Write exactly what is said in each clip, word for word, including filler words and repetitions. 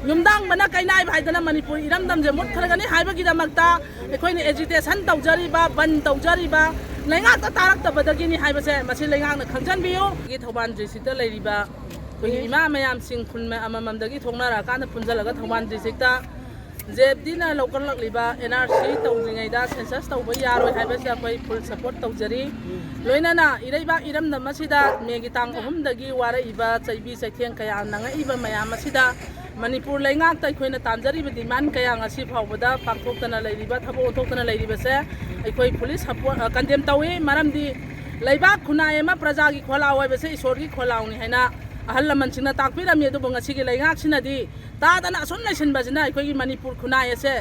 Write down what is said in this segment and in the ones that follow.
ꯌꯨꯝꯗꯥꯡꯕꯅ ꯀꯩꯅꯥꯏꯕ ꯍꯥꯏꯗꯅ ꯃꯅꯤꯄꯨꯔ ꯏꯔꯝꯗꯝꯁꯦ ꯃꯨꯠꯈ꯭ꯔꯒꯅꯤ ꯍꯥꯏꯕꯒꯤꯗꯃꯛꯇ ꯑꯩꯈꯣꯏꯅ agitation ꯇꯧꯖꯔꯤꯕ, ꯕꯟ ꯇꯧꯖꯔꯤꯕ ꯂꯩꯉꯥꯛꯇ ꯇꯥꯔꯛꯇꯕꯗꯒꯤꯅꯤ ꯍꯥꯏꯕꯁꯦ ꯃꯁꯤ ꯂꯩꯉꯥꯛꯅ ꯈꯪꯖꯟꯕꯤꯌꯨ꯫ ꯊꯧꯕꯥꯜ districtꯇ ꯂꯩꯔꯤꯕ ꯑꯩꯈꯣꯏꯒꯤ ꯏꯃꯥ ꯃꯌꯥꯝꯁꯤꯡ ꯈꯨꯟ ꯑꯃꯃꯝꯗꯒꯤ ꯊꯣꯛꯅꯔꯛꯑꯀꯥꯟꯗ ꯄꯨꯟꯁꯤꯜꯂꯒ ꯊꯧꯕꯥꯜ districtꯇ JFDꯅ ꯂꯧꯈꯠꯂꯛꯂꯤꯕ NRC ꯇꯧꯗ꯭ꯔꯤꯉꯩꯗ census ꯇꯧꯕ ꯌꯥꯔꯣꯏ ꯍꯥꯏꯕꯁꯤꯗ ꯑꯩꯈꯣꯏ full support ꯇꯧꯖꯔꯤ꯫ ꯂꯣꯏꯅꯅ ꯏꯔꯩꯕꯥꯛ ꯏꯔꯝꯗꯝ ꯑꯁꯤꯗ Mayꯒꯤ ꯇꯥꯡ ꯑꯍꯨꯝꯗꯒꯤ ꯋꯥꯔꯛꯏꯕ ꯆꯩꯕꯤ ꯆꯩꯊꯦꯡ ꯀꯌꯥ ꯅꯪꯉꯛꯏꯕ ꯃꯌꯥꯝ ꯑꯁꯤꯗ ꯃꯅꯤꯄꯨꯔ ꯂꯩꯉꯥꯛꯇ ꯑꯩꯈꯣꯏꯅ ꯇꯥꯟꯖꯔꯤꯕ demand ꯀꯌꯥ ꯉꯁꯤ ꯐꯥꯎꯕꯗ ꯄꯥꯡꯊꯣꯛꯇꯅ ꯂꯩꯔꯤꯕ, ꯊꯕꯛ ꯑꯣꯟꯊꯣꯛꯇꯅ ꯂꯩꯔꯤꯕꯁꯦ ꯑꯩꯈꯣꯏ fully support, ꯑ, condemn ꯇꯧꯏ꯫ ꯃꯔꯝꯗꯤ ꯂꯩꯕꯥꯛ ꯈꯨꯟꯅꯥꯏ ꯑꯃ ꯄ꯭ꯔꯖꯥꯒꯤ ꯈꯣꯜꯂꯥꯎ ꯍꯥꯏꯕꯁꯦ ꯏꯁꯣꯔꯒꯤ ꯈꯣꯜꯂꯥꯎꯅꯤ ꯍꯥꯏꯅ ꯑꯍꯜ ꯂꯃꯟꯁꯤꯡꯅ ꯇꯥꯛꯄꯤꯔꯝꯃꯤ꯫ ꯑꯗꯨꯕꯨ ꯉꯁꯤꯒꯤ ꯂꯩꯉꯥꯛꯁꯤꯅꯗꯤ ꯇꯥꯗꯅ ꯑꯁꯨꯝ ꯂꯩꯁꯤꯟꯕꯁꯤꯅ ꯑꯩꯈꯣꯏꯒꯤ ꯃꯅꯤꯄꯨꯔ ꯈꯨꯟꯅꯥꯏ ꯑꯁꯦ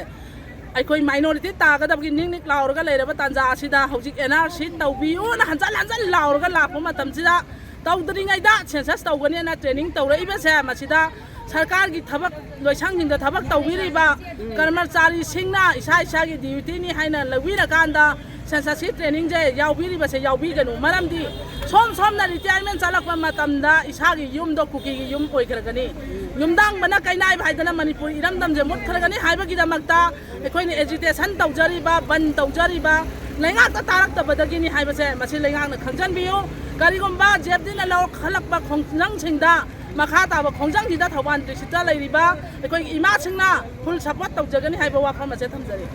ꯑꯩꯈꯣꯏ minority ꯇꯥꯒꯗꯕꯒꯤ ꯅꯤꯛ ꯅꯤꯛ ꯂꯥꯎꯔꯒ ꯂꯩꯔꯕ ꯇꯥꯟꯖꯥ ꯑꯁꯤꯗ ꯍꯧꯖꯤꯛ NRC ꯇꯧꯕꯤꯌꯨꯅ ꯍꯟꯖꯟ ꯍꯟꯖꯟ ꯂꯥꯎꯔꯒ ꯂꯥꯛꯄ ꯃꯇꯝꯁꯤꯗ ꯇꯧꯗ꯭ꯔꯤꯉꯩꯗ census ꯇꯧꯒꯅꯦꯅ training ꯇꯧꯔꯛꯏꯕꯁꯦ ꯃꯁꯤꯗ ꯁꯔꯀꯥꯔꯒꯤ ꯊꯕꯛ ꯂꯣꯏꯁꯪꯁꯤꯡꯗ ꯊꯕꯛ ꯇꯧꯕꯤꯔꯤꯕ ꯀꯔꯃꯆꯥꯔꯤꯁꯤꯡꯅ ꯏꯁꯥ ꯏꯁꯥꯒꯤ dutyꯅꯤ ꯍꯥꯏꯅ ꯂꯧꯕꯤꯔꯀꯥꯟꯗ censusꯀꯤ trainingꯁꯦ ꯌꯥꯎꯕꯤꯔꯤꯕꯁꯦ ꯌꯥꯎꯕꯤꯒꯅꯨ꯫ ꯃꯔꯝꯗꯤ ꯁꯣꯝ ꯁꯣꯝꯅ retirement ꯆꯠꯂꯛꯄ ꯃꯇꯝꯗ ꯏꯁꯥꯒꯤ ꯌꯨꯝꯗꯣ ꯀꯨꯀꯤꯒꯤ ꯌꯨꯝ ꯑꯣꯏꯈ꯭ꯔꯒꯅꯤ꯫ ꯌꯨꯝꯗꯥꯡꯕꯅ ꯀꯩꯅꯥꯏꯕ ꯍꯥꯏꯗꯅ ꯃꯅꯤꯄꯨꯔ ꯏꯔꯝꯗꯝꯁꯦ ꯃꯨꯠꯈ꯭ꯔꯒꯅꯤ ꯍꯥꯏꯕꯒꯤꯗꯃꯛꯇ ꯑꯩꯈꯣꯏꯅ agitation ꯇꯧꯖꯔꯤꯕ, ꯕꯟ ꯇꯧꯖꯔꯤꯕ ꯂꯩꯉꯥꯛꯇ ꯇꯥꯔꯛꯇꯕꯗꯒꯤꯅꯤ ꯍꯥꯏꯕꯁꯦ ꯃꯁꯤ ꯂꯩꯉꯥꯛꯅ ꯈꯪꯖꯟꯕꯤꯌꯨ꯫ ꯀꯔꯤꯒꯨꯝꯕ JFDꯅ ꯂꯧꯈꯠꯂꯛꯄ ꯈꯣꯡꯖꯪꯁꯤꯡꯗ, ꯃꯈꯥ ꯇꯥꯕ ꯈꯣꯡꯖꯪꯁꯤꯗ ꯊꯧꯕꯥꯜ districtꯇ ꯂꯩꯔꯤꯕ ꯑꯩꯈꯣꯏꯒꯤ ꯏꯃꯥꯁꯤꯡꯅ full support ꯇꯧꯖꯒꯅꯤ ꯍꯥꯏꯕ ꯋꯥꯐꯝ ꯑꯁꯦ ꯊꯝꯖꯔꯤ꯫